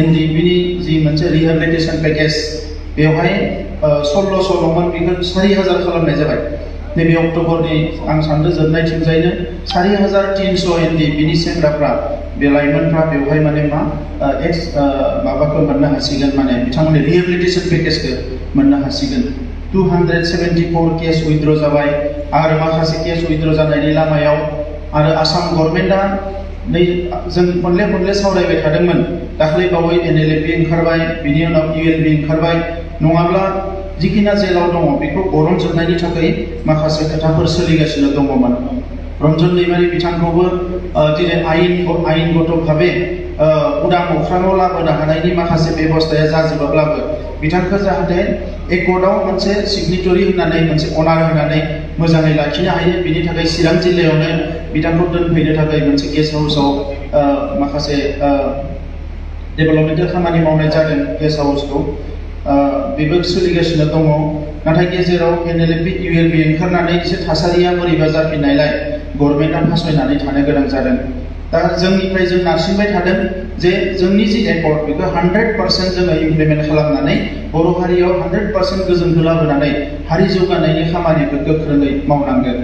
एनडिबिनि जि मोनसे rehabilitation package बेवहाय 1600ल'मोन बेखौ 4000 खालामनाय जाबाय। नैबे अक्ट'बरनि आं सानदों जोबनायथिंजायनो 4300 एनडिबिनि सेंग्राफ्रा बे लाइमोनफ्रा बेवहाय माने माबाखौ मोननो हासिगोन, माने बिथांमोननि रिहेबिलिटेसन पेकेजखौ मोननो हासिगोन। 274 केस उइथड्र जाबाय आरो माखासे केस उइथड्र जानायनि लामायाव आरो आसाम गभर्नमेन्टआ जों खनले सावरायबाय थादोंमोन, दाख्लै बावै एनएलएपि ओंखारबाय, बिनि उनाव इउएलबि ओंखारबाय, नङाब्ला जिखिना जेलाव दङ बेखौ बरनजोबनायनि थाखाय माखासे खोथाफोर सोलिगासिनो दङमोन। रन्जन दैमारि बिथांखौबो दिनै आयेनगत भावे उदां अख्राङाव लाबोनो हानायनि माखासे बेबस्थाया जाजोबाब्लाबो बिथांखौ जाहाथे एकर्डआव मोनसे सिगनेटरि होनानै मोनसे अनार होनानै मोजाङै लाखिनो हायो, बिनि थाखाय चिरां जिल्लायावनो बिथांखौ दोनफैनो थाखाय मोनसे गेस्ट हाउसआव माखासे डेभेलपमेन्टेल खामानि मावनाय जादों। गेस्ट हाउसखौ बेबो सोलिगासिनो दङ। नाथाय गेजेराव एनएलएपि इउएलबि ओंखारनानै एसे थासारिया बोरैबा जाफिननायलाय गभर्नमेन्टआ फासयनानै थानो गोनां जादों। दा जोंनिफ्राय जों नारसिनबाय थादों जे जोंनि जि एकर्ड बेखौ 100% जोङो इमप्लिमेन्ट खालामनानै बर' हारियाव 100% गोजोनखौ लाबोनानै हारि जौगानायनि खामानिखौ गोख्रोङै मावनांगोन।